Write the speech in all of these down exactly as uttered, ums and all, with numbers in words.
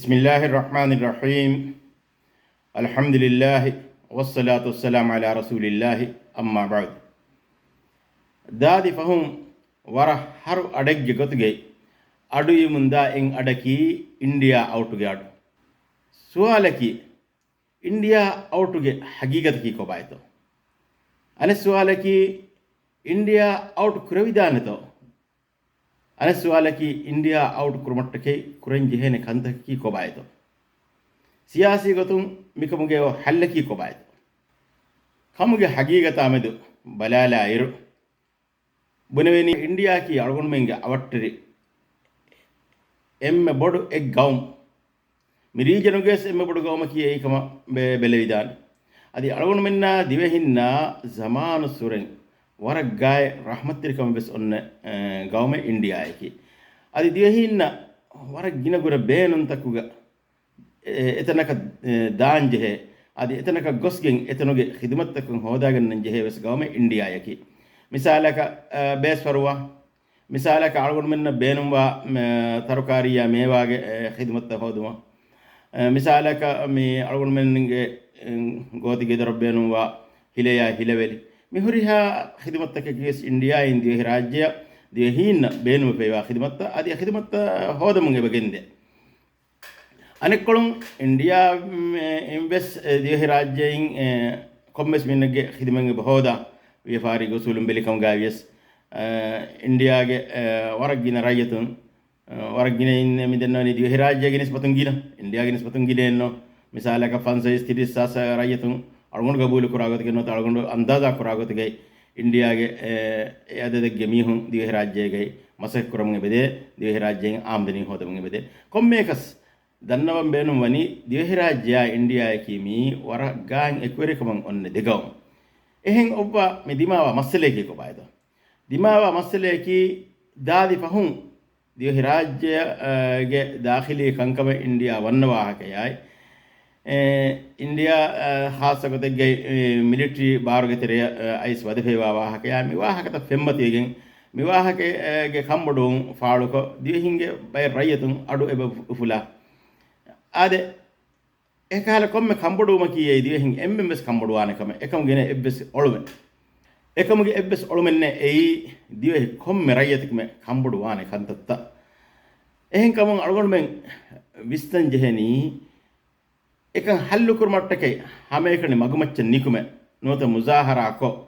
بسم الله الرحمن الرحيم. الحمد لله والصلاة والسلام على رسول الله، أما بعد. ދާދި ފަހުން ވަރަށް ހަރު އަޑެއްގެ ގޮތުގައި އަޑުއިވުމުންދާ އެއް އަޑަކީ އިންޑިއާ އައުޓުގެ އަޑު. ސުވާލަކީ، އިންޑިއާ އައުޓުގެ ހަގީގަތަކީ ކޮބާތޯ؟ އަނެއް ސުވާލަކީ، އިންޑިއާ އައުޓު ކުރެވިދާނެތޯ؟ އަނެއް ސުވާލަކީ، އިންޑިއާ އައުޓު ކުރުމަށްޓަކައި ކުރަން ޖެހޭނެ ކަންތަކަކީ ކޮބާތޯ؟ ސިޔާސީ ގޮތުން މިކަމުގެ ހައްލަކީ ކޮބާތޯ؟ ކަމުގެ ހަގީގަތާމެދު ބަލާލާއިރު، ބުނެވެނީ އިންޑިއާއަކީ އަޅުގަނޑުމެންގެ އަވަށްޓެރި އެންމެ ބޮޑު އެއް ގައުމު. މި ރީޖަނުގެވެސް އެންމެ ބޮޑު ގައުމަކީ އެއީ ކަމަށް ބެ-، ބެލެވިދާނެ. އަދި އަޅުގަނޑުމެންނާ ދިވެހިންނާ ޒަމާނުއްސުރެން ވަރަށް ގާތް ރަޙްމަތްތެރިކަމެއް ވެސް އޮންނަ، އެ، ގައުމެއް އިންޑިއާއަކީ. އަދި ދިވެހީންނަށް ވަރަށް ގިނަ ގުނަ ބޭނުންތަކުގަ އެ-، އެތަނަކަށް، އެ، ދާންޖެހޭ، އަދި އެތަނަކަށް ގޮސްގެން އެތަނުގެ ޚިދުމަތްތަކުން ހޯދާގަންނަން ޖެހޭ ވެސް ގައުމެއް އިންޑިއާއަކީ. މިސާލަކަށް، އަ، ބޭސްފަރުވާ، މިސާލަކަށް އަޅުގަނޑުމެންނަށް ބޭނުންވާ، މެ-، ތަރުކާރިއްޔާ މޭވާގެ، އެ، ޚިދުމަތްތައް ހޯދުމަށް. އެ، މިސާލަކަށް މި އަޅުގަނޑުމެންގެ، އެ، ގޯތިގެދޮރަށް ބޭނުންވާ ހިލަޔާ ހިލަވެލި. މި ހުރިހާ ޚިދުމަތްތަކަކީ ވެސް އިންޑިއާއިން ދިވެހިރާއްޖެއަށް ދިވެހީންނަށް ބޭނުންވެފައިވާ ޚިދުމަތްތައް، އަދި އެ ޚިދުމަތްތައް ހޯދަމުން އެބަ ގެންދޭ. އަނެއްކޮޅުން އިންޑިއާ، އިން ވެސް، އެ، ދިވެހިރާއްޖެއިން، އެ، ކޮންމެސް މީހުންނެއްގެ ޚިދުމަތް އެބަ ހޯދާ، ވިޔަފާރި ގޮސް އުޅުން ބެލިކަމުގައި ވިޔަސް، އެ، އިންޑިއާގެ، އެ، ވަރަށް ގިނަ ރައްޔިތުން، އެ، ވަރަށް ގިނައިން މި ދެންނެވި ދިވެހިރާއްޖޭގެ ނިސްބަތުން ގިނަ، އިންޑިއާގެ ނިސްބަތުން ގިނައެއްނު. މިސާލަކަށް ފަންސަވީސް ތިރީސް ހާސް ރައްޔިތުން އަޅުގަނޑު ގަބޫލު ކުރާ ގޮތުގައި ނުވަތަ އަޅުގަނޑު އަންދާޒާ ކުރާ ގޮތުގައި އިންޑިއާގެ، އެ، އެ އަދަދެއްގެ މީހުން ދިވެހިރާއްޖޭގައި މަސައްކަތް ކުރަމުން އެބަދޭ، ދިވެހިރާއްޖޭގެ އާމްދަނީ ހޯދަމުން އެބަދޭ. ކޮންމެއަކަސް ދަންނަވަން ބޭނުން ވަނީ، ދިވެހިރާއްޖެއާ އިންޑިއާއަކީ މީ ވަރަށް ގާތް އެކުވެރިކަމަށް އޮންނަ ދެ ގައުމު. އެހެން އޮއްވާ މި ދިމާވާ މައްސަލައަކީ ކޮބާތޯ؟ ދިމާވާ މައްސަލައަކީ، ދާދި ފަހުން ދިވެހިރާއްޖެ، އަ، ގެ ދާޚިލީ ކަންކަމެއް އިންޑިއާ ވަންނަ ވާހަކަޔާއި، އެ، އިންޑިއާ، އަ، ޚާއްޞަ ގޮތެއްގައި، އެ، މިލިޓަރީ ބާރުގެ ތެރެއަށް، އަ، އައިސް ވަދެފައިވާ ވާހަކަޔާ، މި ވާހަކަތައް ފެންމަތިވެގެން، މި ވާހަކަ، އެ، ގެ ކަންބޮޑުވުން ފާޅުކޮށް، ދިވެހިންގެ ބައެއް ރައްޔިތުން އަޑު އެބަ އުފުލާ. އާދެ، އެކަހަލަ ކޮންމެ ކަންބޮޑުވުމަކީ އެއީ ދިވެހިން އެންމެން ވެސް ކަންބޮޑުވާނެ ކަމެއް. އެކަމުގެ އެއްވެސް އޮޅުމެއް، އެކަމުގެ އެއްވެސް އޮޅުމެއް ނެތް އެއީ ދިވެހި ކޮންމެ ރައްޔިތަކުމެ ކަންބޮޑުވާނެ ކަންތައްތައް. އެހެންކަމުން އަޅުގަނޑުމެން ވިސްނަން ޖެހެނީ، އެކަން ހައްލުކުރުމަށްޓަކައި ހަމައެކަނި މަގުމައްޗަށް ނިކުމެ، ނުވަތަ މުޒާހަރާކޮށް،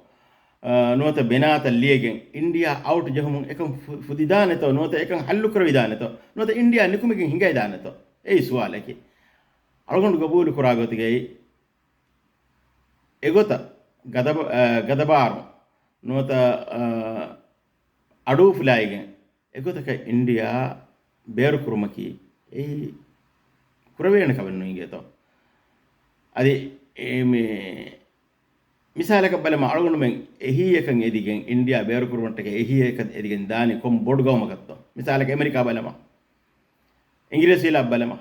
އަ، ނުވަތަ ބެނާތައް ލިޔެގެން އިންޑިއާ އައުޓް ޖެހުމުން އެކަން ފު-، ފުދިދާނެތޯ، ނުވަތަ އެކަން ހައްލުކުރެވިދާނެތޯ، ނުވަތަ އިންޑިއާ ނިކުމެގެން ހިނގައިދާނެތޯ؟ އެއީ ސުވާލަކީ. އަޅުގަނޑު ގަބޫލު ކުރާ ގޮތުގައި އެގޮތަށް ގަދަބަ-، އަ، ގަދަބާރު ނުވަތަ، އަ، އަޑުއުފުލާއިގެން އެގޮތަކަށް އިންޑިއާ ބޭރުކުރުމަކީ އެއީ ކުރެވޭނެ ކަމެއް ނުއިނގޭތޯ. އަދި އެ މި-، މިސާލަކަށް ބަލަމާ، އަޅުގަނޑުމެން އެހީއަކަށް އެދިގެން އިންޑިއާ ބޭރުކުރުމަށްޓަކައި އެހީއަކަށް އެދިގެން ދާނީ ކޮން ބޮޑު ގައުމަކަށްތޯ؟ މިސާލަކަށް އެމެރިކާ ބަލަމާ. އިނގިރޭސި ވިލާތު ބަލަމާ.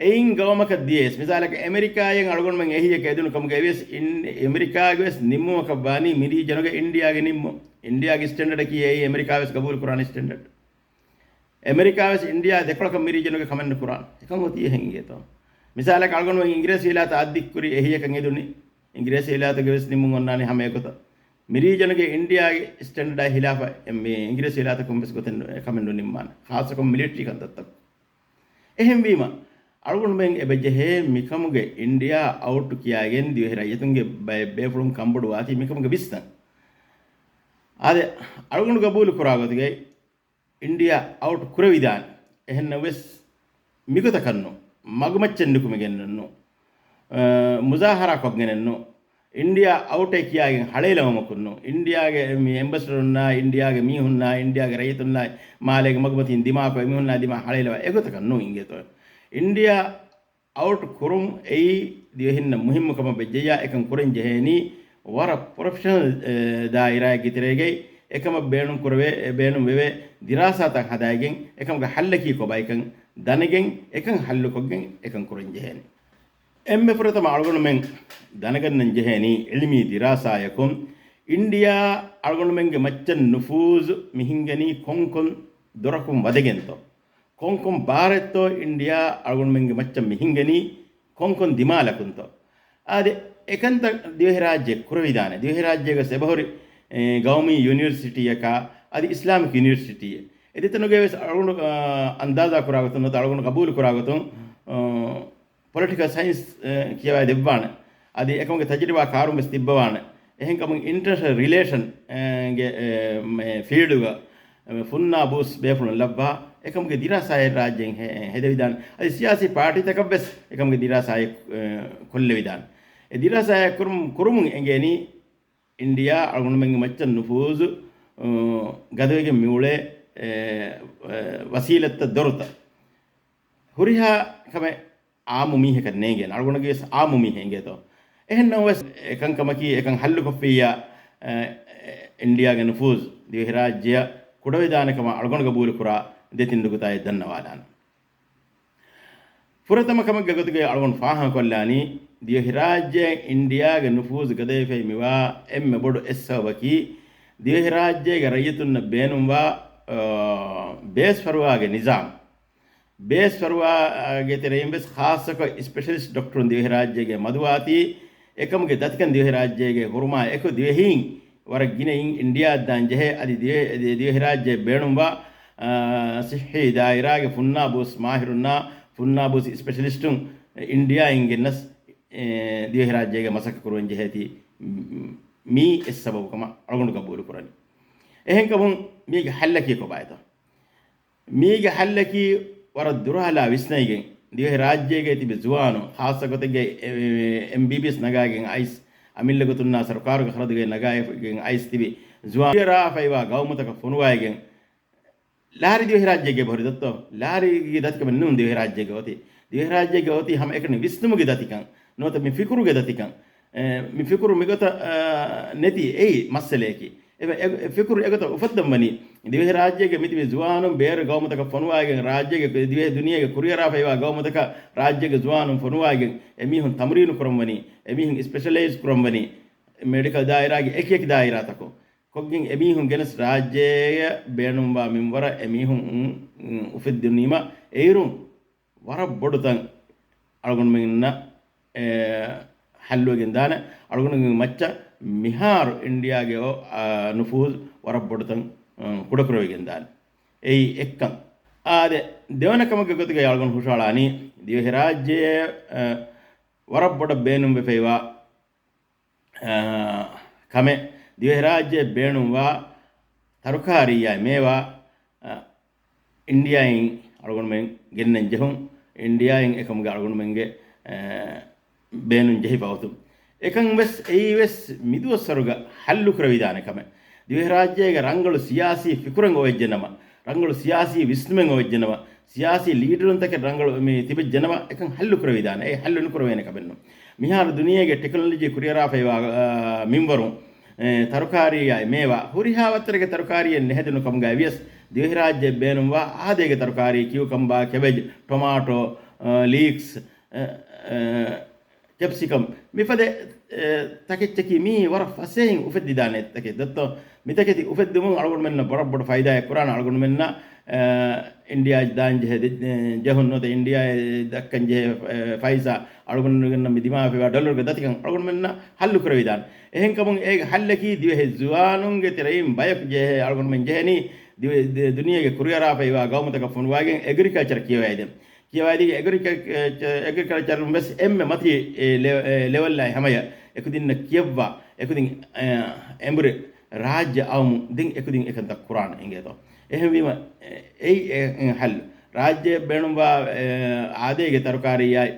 އެއިން ގައުމަކަށް ދިޔަސް، މިސާލަކަށް އެމެރިކާއިން އަޅުގަނޑުމެން އެހީއަކަށް އެދުނު ކަމުގައި ވިޔަސް އިން-، އެމެރިކާގެ ވެސް ނިންމުމަކަށް ވާނީ މި ރީޖަނުގެ އިންޑިއާގެ ނިންމުން. އިންޑިއާގެ ސްޓޭންޑަޑަކީ އެއީ އެމެރިކާ ވެސް ގަބޫލު ކުރާނެ ސްޓޭންޑަޑް. އެމެރިކާ ވެސް އިންޑިއާ ދެކޮޅަކަށް މި ރީޖަނުގެ ކަމެއް ނުކުރާނެ. އެކަން އޮތީ އެހެން އިނގޭތޯ. މިސާލަކަށް އަޅުގަނޑުމެން އިނގިރޭސި ވިލާތަށް އައްދިއްކުރި އެހީއަކަށް އެދުނީ. އިނގިރޭސި ވިލާތުގެ ވެސް ނިންމުން އޮންނާނީ ހަމަ އެގޮތަށް. މި ރީޖަނުގެ އިންޑިއާގެ ސްޓޭންޑަޑާ ހިލާފަށް އެ-، މި އިނގިރޭސި ވިލާތަކުން ވެސް ގޮތެއް ނު-، އެ ކަމެއް ނުނިންމާނެ. ޚާއްޞަކޮށް މިލިޓަރީ ކަންތައްތައް. އެހެންވީމަ، އަޅުގަނޑުމެން އެބަ ޖެހޭ މިކަމުގެ އިންޑިއާ އައުޓް ކިޔާގެން ދިވެހި ރައްޔިތުންގެ ބައެއް ބޭފުޅުން ކަންބޮޑުވާތީ މިކަމުގެ ވިސްނަން. އާދެ، އަޅުގަނޑު ގަބޫލު ކުރާ ގޮތުގައި އިންޑިއާ އައުޓް ކުރެވިދާނެ. އެހެންނަމަވެސް، މިގޮތަކަށްނު، މަގުމައްޗަށް ނިކުމެގެންނު، އަ، މުޒާހަރާ ކޮށްގެނެއްނު، އިންޑިއާ އައުޓޭ ކިޔާގެން ހަޅޭލަވުމަކުންނު، އިންޑިއާގެ މި އެމްބެސެޑަރުންނާ، އިންޑިއާގެ މީހުންނާ، އިންޑިއާގެ ރައްޔިތުންނާ، މާލޭގެ މަގުމަތީން ދިމާކޮށް އެމީހުންނާ ދިމާ ހަޅޭލަވާ އެގޮތަކަށް ނޫން އިނގޭތޯ. އިންޑިއާ އައުޓް ކުރުން އެއީ ދިވެހިންނަށް މުހިއްމު ކަމަށް ވެއްޖެއްޔާ، އެކަން ކުރަން ޖެހޭނީ ވަރަށް ޕްރޮފެޝަނަލް، އެ، ދާއިރާއެއްގެ ތެރޭގައި. އެކަމަށް ބޭނުން ކުރެވޭ، އެ، ބޭނުން ވެވޭ ދިރާސާތައް ހަދާއިގެން، އެކަމުގެ ހައްލަކީ ކޮބާއިކަން ދަނެގެން، އެކަން ހައްލުކޮށްގެން އެކަން ކުރަން ޖެހޭނެ. އެންމެ ފުރަތަމަ އަޅުގަނޑުމެން ދަނެގަންނަން ޖެހޭނީ އިލްމީ ދިރާސާޔަކުން އިންޑިއާ އަޅުގަނޑުމެންގެ މައްޗަށް ނުފޫޒު މި ހިންގެނީ ކޮންކޮން ދޮރަކުން ވަދެގެންތޯ؟ ކޮންކޮން ބާރެއްތޯ އިންޑިއާ އަޅުގަނޑުމެންގެ މައްޗަށް މި ހިންގެނީ؟ ކޮންކޮން ދިމާލަކުންތޯ؟ އާދެ، އެކަންތައް ދިވެހިރާއްޖެ ކުރެވިދާނެ. ދިވެހިރާއްޖޭގަސް އެބަހުރި، އެ، ގައުމީ ޔުނިވަރސިޓީއަކާ އަދި އިސްލާމިކް ޔުނިވަރސިޓީއެއް. އެ ދެތަނުގެ ވެސް އަޅުގަނޑު، އާ، އަންދާޒާ ކުރާގޮތުން ނުވަތަ އަޅުގަނޑު ގަބޫލު ކުރާގޮތުން، އާ، ޕޮލިޓިކަލް ސައިންސް، އެ، ކިޔަވައި ދެއްވާނެ. އަދި އެކަމުގެ ތަޖުރިބާ ކާރުން ވެސް ތިއްބަވާނެ. އެހެންކަމުން އިންޓަރނޭޝަނަލް ރިލޭޝަން، އެ، ގެ، އެ، މެ، ފީލްޑުގަ، އެ، ފުންނާ ބޫސް ބޭފުޅުން ލައްވާ އެކަމުގެ ދިރާސާއެއް ރާއްޖެއިން ހެ-، ހެދެވިދާނެ. އަދި ސިޔާސީ ޕާޓީތަކަށް ވެސް އެކަމުގެ ދިރާސާއެއް، އެ، ކޮށްލެވިދާނެ. އެ ދިރާސާއެއް ކުރުމު-، ކުރުމުން އެނގޭނީ އިންޑިއާ އަޅުގަނޑުމެންގެ މައްޗަށް ނުފޫޒު، އު، ގަދަވެގެން މިއުޅޭ، އެ، އެ، ވަސީލަތްތައް ދޮރުތައް. ހުރިހާ ކަމެއް އާއްމު މީހަކަށް ނޭނގޭނެ. އަޅުގަނޑުގެ ވެސް އާއްމު މީހެއް އެނގޭތޯ؟ އެހެން ނަމަވެސް، އެކަންކަމަކީ އެކަން ހައްލުކޮށްފިއްޔާ، އެ، އެ، އިންޑިއާގެ ނުފޫޒު ދިވެހިރާއްޖެއަށް ކުޑަވެދާނެ ކަމަށް އަޅުގަނޑު ގަބޫލުކުރާ ދެތިން ނުކުތާއެއް ދަންނަވާލާނަން. ފުރަތަމަ ކަމެއްގެ ގޮތުގައި އަޅުގަނޑު ފާހަގަކޮށްލާނީ، ދިވެހިރާއްޖެއަށް އިންޑިއާގެ ނުފޫޒު ގަދަވެފައި މިވާ އެންމެ ބޮޑު އެއް ސަބަބަކީ، ދިވެހިރާއްޖޭގެ ރައްޔިތުންނަށް ބޭނުންވާ، އާ، ބޭސް ފަރުވާގެ ނިޒާމް. ބޭސް ފަރުވާގެ ތެރެއިން ވެސް ޚާއްޞަކޮށް ސްޕެޝަލިސްޓް ޑޮކްޓަރުން ދިވެހިރާއްޖޭގައި މަދުވާތީ، އެކަމުގެ ދަތިކަން ދިވެހިރާއްޖޭގެ ހުރުމާ އެކު ދިވެހީން ވަރަށް ގިނައިން އިންޑިއާއަށް ދާން ޖެހޭ. އަދި ދިވެ-، ދި-، ދިވެހިރާއްޖެ ބޭނުންވާ، އާ، ސިއްހީ ދާއިރާގެ ފުންނާބޫސް މާހިރުންނާ ފުންނާބޫސް ސްޕެޝަލިސްޓުން އިންޑިއާއިން ގެންނަސް، އެ، ދިވެހިރާއްޖޭގެ މަސައްކަތް ކުރުވަން ޖެހޭތީ، މީ އެއް ސަބަބު ކަމަށް އަޅުގަނޑު ގަބޫލު ކުރަނީ. އެހެންކަމުން މީގެ ހައްލަކީ ކޮބާތޯ؟ މީގެ ހައްލަކީ ވަރަށް ދުރުހަލާ ވިސްނައިގެން، ދިވެހިރާއްޖޭގައި ތިބި ޒުވާނުން، ޚާއްޞަ ގޮތެއްގައި އެ-، އެ-، އެމްބީބީއެސް ނަގާގެން އައިސް، އަމިއްލަ ގޮތުންނާ ސަރުކާރުގެ ޚަރަދުގައި ނަގާގެން އައިސް ތިބި ޒުވާނުން ކުރިއަރާފައިވާ ގައުމުތަކަށް ފޮނުވައިގެން، ލާރި ދިވެހިރާއްޖޭގެ ބޮހެރި ދައްތޯ؟ ލާރީގެ ދަތިކަމެއް ނޫން ދިވެހިރާއްޖޭގަ އޮތީ. ދިވެހިރާއްޖޭގަ އޮތީ ހަމައެކަނި ވިސްނުމުގެ ދަތިކަން ނުވަތަ މި ފިކުރުގެ ދަތިކަން. އެ، މި ފިކުރު މިގޮތަށް، އާ، ނެތި އެއީ މައްސަލަޔަކީ. އެ، އެ، އެ ފިކުރު އެގޮތަށް އުފައްދަން ވަނީ، ދިވެހިރާއްޖޭގެ މިތިބި ޒުވާނުން ބޭރު ގައުމުތަކަށް ފޮނުވާގެން، ރާއްޖޭގެ ދިވެހި ދުނިޔޭގެ ކުރިއަރާފައިވާ ގައުމުތަކަށް ރާއްޖޭގެ ޒުވާނުން ފޮނުވާގެން، އެމީހުން ތަމްރީނު ކުރަން ވަނީ، އެމީހުން ސްޕެޝަލައިޒް ކުރަން ވަނީ، މެޑިކަލް ދާއިރާގެ އެކިއެކި ދާއިރާތަކުން. ކޮށްގެން އެމީހުން ގެނެސް ރާއްޖޭގަ ބޭނުންވާ މިންވަރަށް އެމީހުން، އު، އުފެއްދުނީމަ އެއިރުން ވަރަށް ބޮޑު ތަން އަޅުގަނޑުމެންނަށް، އެ، ހައްލުވެގެން ދާނެ. އަޅުގަނޑުމެންގެ މައްޗަށް މިހާރު އިންޑިއާގެ އޮ-، އާ، ނުފޫޒު ވަރަށް ބޮޑު ތަން، އަ، ކުޑަކުރެވިގެން ދާނެ. އެއީ އެއްކަން. އާދެ، ދެވަނަ ކަމެއްގެ ގޮތުގައި އަޅުގަނޑު ހުށަހަޅާނީ، ދިވެހިރާއްޖެ، އަ، ވަރަށް ބޮޑަށް ބޭނުންވެފައިވާ އާ، ކަމެއް ދިވެހިރާއްޖެ ބޭނުންވާ ތަރުކާރީއާއި މޭވާ، އާ، އިންޑިއާއިން އަޅުގަނޑުމެން ގެންނަން ޖެހުން، އިންޑިއާއިން އެކަމުގެ އަޅުގަނޑުމެންގެ، އާ، ބޭނުން ޖެހިފަ އޮތުން. އެކަން ވެސް އެއީ ވެސް މިދުވަސްވަރުގަ ހައްލު ކުރެވިދާނެ ކަމެއް. ދިވެހިރާއްޖޭގެ ރަނގަޅު ސިޔާސީ ފިކުރެއް އޮވެއްޖެނަމަ، ރަނގަޅު ސިޔާސީ ވިސްނުމެއް އޮވެއްޖެނަމަ، ސިޔާސީ ލީޑަރުންތަކެއް ރަނގަޅު މި ތިބެއްޖެނަމަ، އެކަން ހައްލު ކުރެވިދާނެ. އެ ހައްލު ނުކުރެވޭނެ ކަމެއްނު. މިހާރު ދުނިޔޭގެ ޓެކްނޮލޮޖީ ކުރިއަރާފައިވާ، އާ، މިންވަރުން، އެ، ތަރުކާރީއާއި މޭވާ، ހުރިހާ ވައްތަރެއްގެ ތަރުކާރީއެއް ނެހެދުނު ކަމުގައި ވިޔަސް، ދިވެހިރާއްޖެ ބޭނުންވާ އާދޭގެ ތަރުކާރީ، ކިއުކަމްބާ، ކެބެޖް، ޓޮމާޓޯ، އާ، ލީކްސް، އެ، އެ، ކެޕްސިކަމް މިފަދަ، އެ، ތަކެއްޗަކީ މީ ވަރަށް ފަސޭހައިން އުފެއްދިދާނެ ތަކެއް ދައްތޯ. މިތަކެތި އުފެއްދުމުން އަޅުގަނޑުމެންނަށް ވަރަށް ބޮޑު ފައިދާއެއް ކުރާނެ. އަޅުގަނޑުމެންނަށް، އެ، އިންޑިއާއަށް ދާން ޖެހޭ ދެ-، އެ، ޖެހުން ނުވަތަ އިންޑިއާއަށް ދައްކަން ޖެހޭ، އެ، ފައިސާ އަޅުގަނޑުމެންނަށް މި ދިމާވެފައިވާ ޑޮލަރުގެ ދަތިކަން އަޅުގަނޑުމެންނަށް ހައްލު ކުރެވިދާނެ. އެހެންކަމުން އޭގެ ހައްލަކީ ދިވެހި ޒުވާނުންގެ ތެރެއިން ބަޔަކު ޖެހޭ އަޅުގަނޑުމެން ޖެހެނީ ދިވެ-، ދެ-، ދުނިޔޭގެ ކުރިއަރާފައިވާ ގައުމުތަކަށް ފޮނުވާގެން އެގްރިކަލްޗަރ ކިޔަވައިދޭން. ކިޔަވައިދީގެ އެގްރިކަލްޗަރުން ވެސް އެންމެ މަތީ އެ ލެ-، އެ ލެވެލްއާއި ހަމަޔަށް އެކުދިންނަށް ކިޔައްވާ، އެކުދިން، އެ، އެނބުރި ރާއްޖެ އައުމު ދެން އެކުދިން އެކަންތައް ކުރާނެ އިނގޭތޯ. އެހެންވީމަ، އެ، އެއީ އެ، އެ ހައްލު. ރާއްޖެ ބޭނުންވާ، އެ، އާދޭގެ ތަރުކާރީއާއި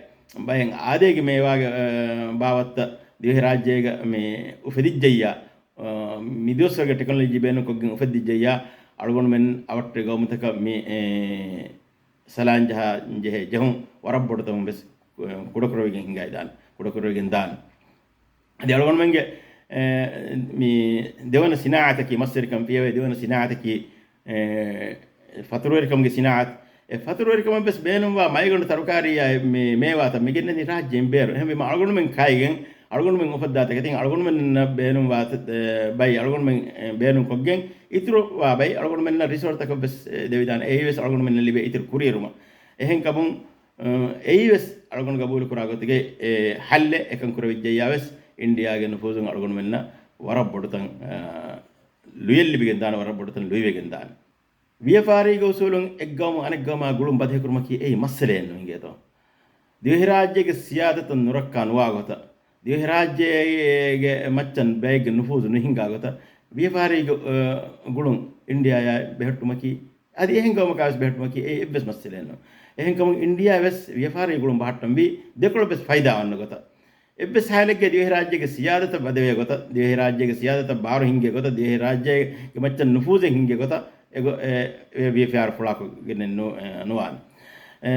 ބައެއް އާދޭގެ މޭވާގެ، އެ، ބާވަތްތައް ދިވެހިރާއްޖޭގަ މި އުފެދިއްޖެއްޔާ، އެ، މިދުވަސްވަރުގެ ޓެކްނޮލޮޖީ ބޭނުންކޮށްގެން އުފެއްދިއްޖެއްޔާ، އަޅުގަނޑުމެން އަވަށްޓެރި ގައުމުތަކަށް މި، އެ، ސަލާން ޖަހާ ޖެހޭ ޖެހުން ވަރަށް ބޮޑު ތަން ވެސް، އެ، ކުޑަކުރެވިގެން ހިނގައިދާނެ، ކުޑަކުރެވިގެން ދާނެ. އަދި އަޅުގަނޑުމެންގެ، އެ، މި ދެވަނަ ސިނާއަތަކީ، މަސްވެރިކަން ފިޔަވައި ދެވަނަ ސިނާއަތަކީ، އެ، ފަތުރުވެރިކަމުގެ ސިނާއަތު. އެ ފަތުރުވެރިކަމަށް ވެސް ބޭނުންވާ މައިގަނޑު ތަރުކާރީއާ މި މޭވާތައް މި ގެންނަނީ ރާއްޖޭން ބޭރު. އެހެންވީމަ އަޅުގަނޑުމެން ކާއިގެން އަޅުގަނޑުމެން އުފައްދާ ތަކެތިން އަޅުގަނޑުމެންނަށް ބޭނުންވާ ބައި އަޅުގަނޑުމެން ބޭނުން ކޮށްގެން، އިތުރުވާ ބައި އަޅުގަނޑުމެންނަށް ރިސޯޓްތަކަށް ވެސް ދެވިދާނެ. އެއީ ވެސް އަޅުގަނޑުމެންނަށް ލިބޭ އިތުރު ކުރިއެރުމަށް. އެހެންކަމުން، އެއީ ވެސް އަޅުގަނޑު ގަބޫލު ކުރާ ގޮތުގެ އެއް ހައްލެއް. އެކަން ކުރެވިއްޖެއްޔާ ވެސް އިންޑިއާގެ ނުފޫޒުން އަޅުގަނޑުމެންނަށް ވަރަށް ބޮޑުތަން، އަ، ލުޔެއް ލިބިގެން ދާނެ، ވަރަށް ބޮޑުތަން ލުއިވެގެން ދާނެ. ވިޔަފާރީގެ އުސޫލުން އެއްގައުމު އަނެއްގައުމާ ގުޅުން ބަދަހިކުރުމަކީ އެއީ މައްސަލައެއް ނޫން އިނގޭތޯ. ދިވެހިރާއްޖޭގެ ސިޔާދަތަށް ނުރައްކާ ނުވާ ގޮތަށް، ދިވެހިރާއްޖޭގެ މައްޗަށް ބައެއްގެ ނުފޫޒު ނުހިނގާ ގޮތަށް، ވިޔަފާރީގެ، އަ، ގުޅުން އިންޑިއާއާ ބެހެއްޓުމަކީ، އަދި އެހެން ގައުމަކާ ވެސް ބެހެއްޓުމަކީ އެއީ އެއްވެސް މައްސަލައެއް ނޫން. އެހެންކަމުން އިންޑިއާ ވެސް ވިޔަފާރީ ގުޅުން ބަހައްޓަންވީ ދެކޮޅަށް ވެސް ފައިދާ ވަންނަ ގޮތަށް. އެއްވެސް ހާލެއްގައި ދިވެހިރާއްޖޭގެ ސިޔާދަތަށް ބަދަވޭ ގޮތަށް، ދިވެހިރާއްޖޭގެ ސިޔާދަތަށް ބާރު ހިންގޭ ގޮތަށް، ދިވެހިރާއްޖޭގެ މައްޗަށް ނުފޫޒެއް ހިންގޭ ގޮތަށް އެ ގޮ-، އެ، އެ ވިޔަފާރި ފުޅާކޮށްގެނެއް ނު-، އެ، ނުވާނެ. އެ،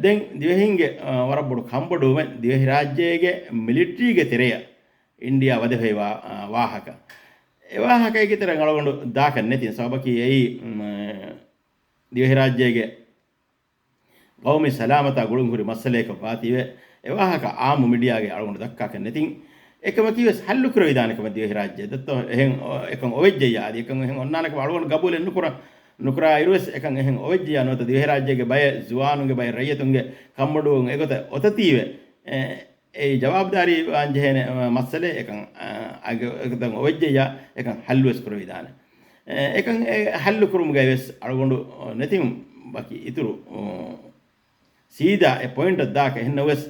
ދެން ދިވެހިންގެ، އަ، ވަރަށް ބޮޑު ކަންބޮޑުވުމެއް ދިވެހިރާއްޖޭގެ މިލިޓްރީގެ ތެރެއަށް އިންޑިއާ ވަދެފައިވާ، އަ، ވާހަކަ. އެ ވާހަކައިގެ ތެރެއަށް އަޅުގަނޑު ދާކަށް ނެތިން. ސަބަބަކީ އެއީ، މް، ދިވެހިރާއްޖޭގެ ގައުމީ ސަލާމަތާ ގުޅުން ހުރި މައްސަލައަކަށް ވާތީވެ، އެ ވާހަކަ އާއްމު މިޑިއާގައި އަޅުގަނޑު ދައްކާކަށް ނެތިން. އެކަމަކީ ވެސް ހައްލު ކުރެވިދާނެ ކަމަށް ދިވެހިރާއްޖެ ދައްތޯ. އެހެން އޮ-، އެކަން އޮވެއްޖެއްޔާ އަދި އެކަން އެހެން އޮންނާނެ ކަމަށް އަޅުގަނޑު ގަބޫލެއް ނުކުރަން. ނުކުރާ އިރުވެސް އެކަން އެހެން އޮވެއްޖެއްޔާ ނުވަތަ ދިވެހިރާއްޖޭގެ ބައެއް ޒުވާނުންގެ ބައެއް ރައްޔިތުންގެ ކަންބޮޑުވުން އެގޮތަށް އޮތަތީވެ، އެ، އެއީ ޖަވާބުދާރީ ވާންޖެހޭނެ، އަ، މައްސަލައެއް. އެކަން، އަ، އަގަ-، އެކަން އޮވެއްޖެއްޔާ އެކަން ހައްލުވެސް ކުރެވިދާނެ. އެ، އެކަން އެ ހައްލު ކުރުމުގައި ވެސް އަޅުގަނޑު ނެތިން ވަކި އިތުރު، އު، ސީދާ އެ ޕޮއިންޓަށް ދާކަށް. އެހެންނަމަވެސް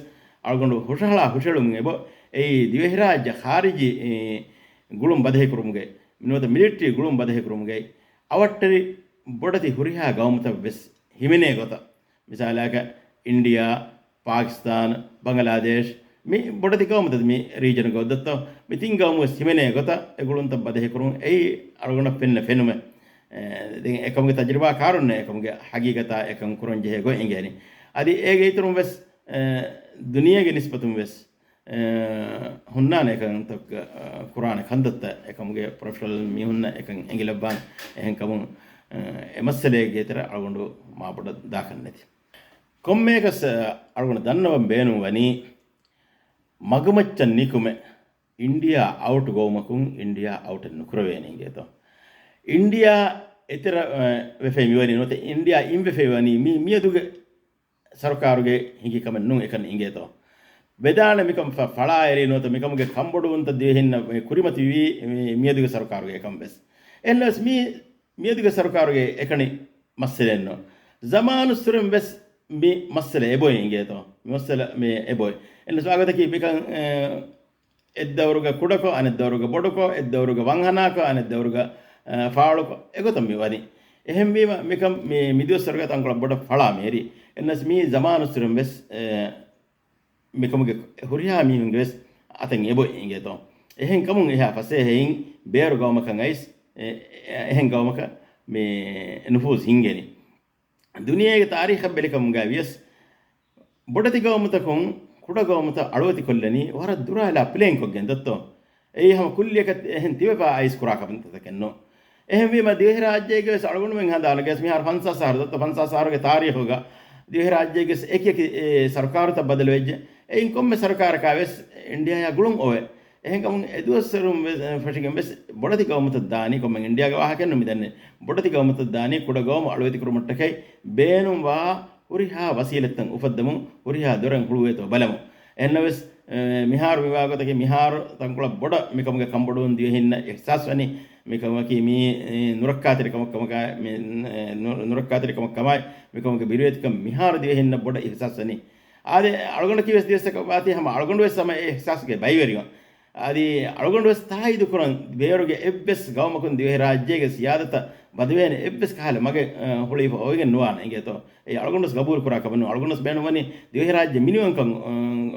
އަޅުގަނޑު ހުށަހަޅާ ހުށަހެޅުމުން އެބަ އެއީ ދިވެހިރާއްޖެ ޚާރިޖީ، އެ، ގުޅުން ބަދަހިކުރުމުގައި، ނުވަތަ މިލިޓްރީ ގުޅުން ބަދަހިކުރުމުގައި އަވަށްޓެރި ބޮޑެތި ހުރިހާ ގައުމުތައް ވެސް ހިމެނޭ ގޮތަށް، މިސާލަކަށް އިންޑިއާ، ޕާކިސްތާން، ބަނގްލާދޭޝް، މި ބޮޑެތި ގައުމުތައް މި ރީޖަނުގަ އޮތްދައްތޯ، މި ތިން ގައުމު ވެސް ހިމެނޭ ގޮތަށް އެ ގުޅުންތައް ބަދަހިކުރުން އެއީ އަޅުގަނޑަށް ފެންނަ ފެނުމެއް. އެ، ދެން އެކަމުގެ ތަޖުރިބާ ކާރުންނޭ އެކަމުގެ ހަގީގަތާ އެކަން ކުރަން ޖެހޭ ގޮތް އެނގޭނީ. އަދި އޭގެ އިތުރުން ވެސް، އެ، ދުނިޔޭގެ ނިސްބަތުން ވެސް، އެ، ހުންނާނެ އެކަންތައް، އެ، ކުރާނެ ކަންތައްތައް އެކަމުގެ ޕްރޮފެޝަނަލް މީހުންނަށް އެކަން އެނގިލައްވާނެ. އެހެންކަމުން، އެ، އެ މައްސަލައެއްގެ ތެރެ އަޅުގަނޑު މާބޮޑަށް ދާކަށް ނެތި. ކޮންމެއަކަސް، އަ، އަޅުގަނޑު ދަންނަވަން ބޭނުން ވަނީ، މަގުމައްޗަށް ނިކުމެ، އިންޑިއާ އައުޓް ގައުމަކުން އިންޑިއާ އައުޓެއް ނުކުރެވޭނެ އިނގޭތޯ. އިންޑިއާ އެތެރެ، އަ، ވެފައި މިވަނީ ނުވަތަ އިންޑިއާ އިން ވެފައި ވަނީ މި މިއަދުގެ ސަރުކާރުގެ ހިނގި ކަމެއް ނޫން އެކަން އިނގޭތޯ. ވެދާނެ މިކަން ފަ-، ފަޅާއެރީ ނުވަތަ މިކަމުގެ ކަންބޮޑުވުންތައް ދިވެހިންނަށް މި ކުރިމަތިވީ މި-، މިއަދުގެ ސަރުކާރުގެ އެކަން ވެސް. އެހެންނަމަވެސް މި މިއަދުގެ ސަރުކާރުގެ އެކަނި މައްސަލައެއްނު. ޒަމާނުއްސުރެން ވެސް މި މައްސަލަ އެބޮތް އިނގޭތޯ. މި މައްސަލަ މި އެބޮތް. އެންނަސް ވާގޮތަކީ މިކަން، އެ، އެއްދައުރުގަ ކުޑަކޮށް، އަނެއްދައުރުގަ ބޮޑުކޮށް، އެއްދައުރުގަ ވަންހަނާކޮށް، އަނެއްދައުރުގަ، އެ، ފާޅުކޮށް، އެގޮތަށް މި ވަނީ. އެހެންވީމަ މިކަން މި، މިދުވަސްވަރުގަ ތަންކޮޅެއް ބޮޑަށް ފަޅާ މިއެރީ. އެންނަސް މި ޒަމާނުއްސުރެން ވެސް، އެ، މިކަމުގެ ހުރިހާ މީހުންގެ ވެސް އަތަށް އެބޮތް އިނގޭތޯ. އެހެން ކަމުން އެހާ ފަސޭހައިން ބޭރު ގައުމަކަށް އައިސް، އެ، އެ، އެހެން ގައުމަކަށް މި ނުފޫޒު ހިންގެނީ. ދުނިޔޭގެ ތާރީޚަށް ބެލިކަމުގައި ވިޔަސް، ބޮޑެތި ގައުމުތަކުން ކުޑަ ގައުމުތައް އަޅުވެތިކޮށްލަނީ ވަރަށް ދުރާލާ ޕްލޭންކޮށްގެން ދޮއްތޯ. އެއީ ހަމަ ކުއްލިއަކަށް އެހެން ތިބެފާ އައިސް ކުރާ ކަމެއް ނޫން. އެހެންވީމަ ދިވެހިރާއްޖޭގެ ވެސް އަޅުގަނޑުމެން ހަނދާނުގައި ވެސް މިހާރު ފަންސާސް އަހަރު ދޮއްތޯ، ފަންސާސް އަހަރުގެ ތާރީޚުގަ ދިވެހިރާއްޖޭގެ ވެސް އެކި އެކި، އެ، ސަރުކާރުތައް ބަދަލުވެއްޖެ. އެއިން ކޮންމެ ސަރުކާރަކާ ވެސް އިންޑިއާއާ ގުޅުން އޮވޭ. އެހެންކަމުން އެދުވަސްވަރުން ވެ-، ފެށިގެން ވެސް ބޮޑެތި ގައުމުތައް ދާނީ، ކޮންމެ އިންޑިއާގެ ވާހަކައެއްނު މިދަންނެ. ބޮޑެތި ގައުމުތައް ދާނީ ކުޑަ ގައުމު އަޅުވެތިކުރުމަށްޓަކައި ބޭނުންވާ ހުރިހާ ވަސީލަތްތައް އުފައްދަމުން ހުރިހާ ދޮރެއް ހުޅުވޭތޯ ބަލަމުން. އެހެންނަމަވެސް، އެ، މިހާރު މިވާ ގޮތަކީ މިހާރު ތަންކޮޅެއް ބޮޑަށް މިކަމުގެ ކަންބޮޑުވުން ދިވެހިންނަށް އިހްސާސްވަނީ. މިކަމަކީ މީ، އެ، ނުރައްކާތެރި ކަމަށް ކަމަކާ، މި، އެ، ނު-، ނުރައްކާތެރި ކަމަށް ކަމާއި، މިކަމުގެ ބިރުވެތިކަން މިހާރު ދިވެހިންނަށް ބޮޑަށް އިހްސާސްވަނީ. އާދެ، އަޅުގަނޑަކީ ވެސް ދިވެއްސަކަށް ވާތީ ހަމަ އަޅުގަނޑު ވެސް ހަމަ އެ އިހްސާސްގެ ބައިވެރިވަން. އަދި އަޅުގަނޑު ވެސް ތާއީދު ކުރަން، ބޭރުގެ އެއްވެސް ގައުމަކުން ދިވެހިރާއްޖޭގެ ސިޔާދަތަށް ބަދަވޭނެ އެއްވެސް ކަހަލަ މަގެއް، އަ، ހުޅުވިފަ އޮވެގެން ނުވާނެ އިނގޭތޯ. އެ އަޅުގަނޑު ވެސް ގަބޫލު ކުރާ ކަމެއް ނޫން. އަޅުގަނޑު ވެސް ބޭނުންވަނީ ދިވެހިރާއްޖެ މިނިވަންކަން، އަ،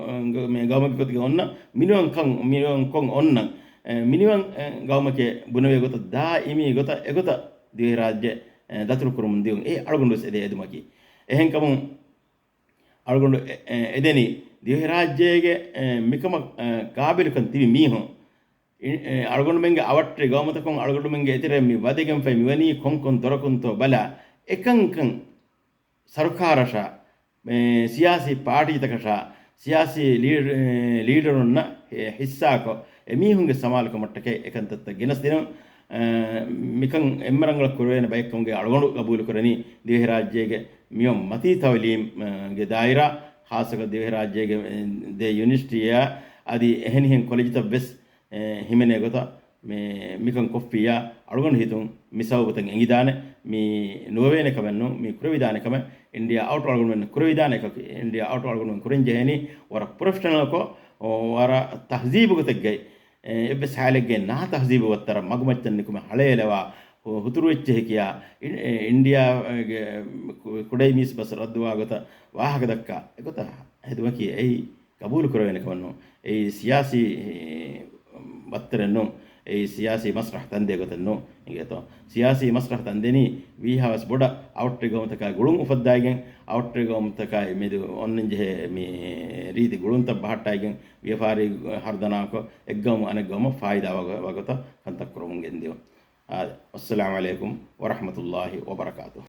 އަ، މި ގައުމުގެ ގޮތުގަ އޮންނަ މިނިވަންކަން، މިނިވަންކޮށް އޮންނަ، އެ، މިނިވަން، އެ، ގައުމެކޭ ބުނެވޭ ގޮތަށް ދާއިމީ ގޮތަށް އެގޮތަށް ދިވެހިރާއްޖެ، އެ، ދަތުރުކުރަމުން ދިޔުން. އެ އަޅުގަނޑު ވެސް އެދޭ އެދުމަކީ. އެހެންކަމުން އަޅުގަނޑު އެ-، އެ-، އެދެނީ ދިވެހިރާއްޖޭގެ، އެ، މިކަމަށް، އެ، ގާބިލުކަން ތިބި މީހުން، އި-، އެ، އަޅުގަނޑުމެންގެ އަވަށްޓެރި ގައުމުތަކުން އަޅުގަނޑުމެންގެ އެތެރެ މި ވަދެގެންފައި މިވަނީ ކޮންކޮން ދޮރަކުންތޯ ބަލާ، އެކަންކަން ސަރުކާރަށާ، އެ، ސިޔާސީ ޕާޓީތަކަށާ، ސިޔާސީ ލީޑް-، އެ، ލީޑަރުންނަށް ހިއްސާކޮށް، އެމީހުންގެ ސަމާލުކަމަށްޓަކައި އެކަންތައްތައް ގެނެސްދިނުން. އެ، މިކަން އެއްމަރަނގަޅަށް ކުރެވޭނެ ބައެއްކަމުގެ އަޅުގަނޑު ގަބޫލުކުރަނީ ދިވެހިރާއްޖޭގެ މިއޮން މަތީ ތައުލީމްގެ ދާއިރާ، ޚާއްޞަކޮށް ދިވެހިރާއްޖޭގެ ދެ ޔުނިވަރސިޓީއާ އަދި އެހެނިހެން ކޮލެޖުތައް ވެސް އެ، ހިމެނޭ ގޮތަށް މި-، މިކަން ކޮށްފިއްޔާ، އަޅުގަނޑު ހިތުން މި ސަބަބުތައް އެނގިދާނެ، މި ނުވެވޭނެ ކަމެއް ނޫން، މި ކުރެވިދާނެ ކަމެއް، އިންޑިއާ އައުޓް އަޅުގަނޑުމެން ކުރެވިދާނެ އެކަކީ، އިންޑިއާ އައުޓް އަޅުގަނޑުމެން ކުރަން ޖެހޭނީ ވަރަށް ޕްރޮފެޝަނަލްކޮށް، ވަރަށް ތަހްޒީބު ގޮތެއްގައި، އެ، އެއްވެސް ހާލެއްގައި ނާ ތަހްޒީބު ވައްތަރަށް މަގުމައްޗަށް ނިކުމެ ހަޅޭލެވާ ހު-، ހުތުރު އެއްޗެހި ކިޔާ، އި-، އެ، އިންޑިއާގެ ކު-، ކުޑައިމީސް ބަސް ރައްދުވާ ގޮތަށް ވާހަކަ ދައްކާ އެގޮތަށް ހެދުމަކީ އެއީ ގަބޫލު ކުރެވޭނެ ކަމެއް ނޫން. އެއީ ސިޔާސީ ވައްތަރެއް ނޫން. އެއީ ސިޔާސީ މަސްރަހަ ތަންދޭ ގޮތެއް ނޫން. އިނގޭތޯ؟ ސިޔާސީ މަސްރަހަ ތަންދެނީ ވީހާވެސް ބޮޑަށް އައުޓްރި ގައުމުތަކާ ގުޅުން އުފައްދާއިގެން، އައުޓްރި ގައުމުތަކާއި މެދު އޮންނަންޖެހޭ މި ރީތި ގުޅުންތައް ބަހައްޓައިގެން، ވިޔަފާރި ހަރުދަނާކޮށް، އެއްގައުމު އަނެއްގައުމަށް ފާއިދާ ވަގު-، ވަގުތަށް ކަންތައް ކުރަމުން ގެންދިޔުން. އާދެ، ވައްސަލާމު ޢަލައިކުމް ވަރަޙްމަތުﷲި ވަބަރަކާތުހު.